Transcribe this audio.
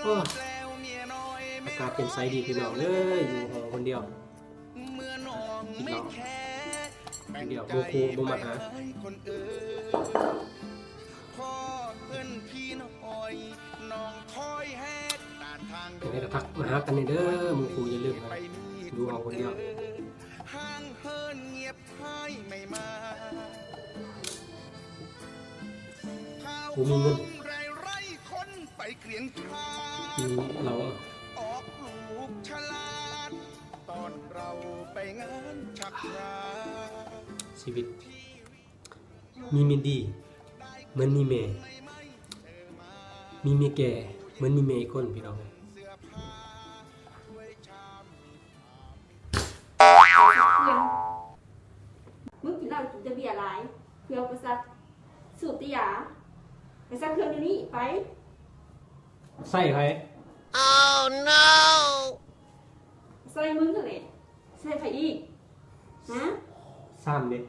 ອາກາດແຈ່ມໃສດີພີ່ນ້ອງເອີຍ ຢູ່ຫ້ອງຄົນດຽວ ກິນເຫຼົ້າຄົນດຽວ ໝູ່ຄູ່ບໍ່ມາຫາ. ຈັ່ງໃດກໍທັກມາຫາກັນແດ່ເດີ ໝູ່ຄູ່ຢ່າລືມນະ ຢູ່ຫ້ອງຄົນດຽວ. ບໍ່ມີເງິນ ມີເຫຼົ້າ ຊີວິດ ມີເມຍດີ ເໝືອນມີແມ່ ມີເມຍແກ່ ເໝືອນມີແມ່ອີກຄົນ ພີ່ນ້ອງ. ມຶງກິນເຫຼົ້າກິນແຕ່ເບຍຫຼາຍ ເພື່ອປະສັດ ສູບແຕ່ຢາ ໄປຊັກເຄື່ອງດຽວນີ້ ໄປ. ໃສ່ໃຜ? ໃສ່ມຶງຫັ້ນແຫຼະ ໃສ່ໃຜອີກ? ຮະ? ຊ້ຳເດ້.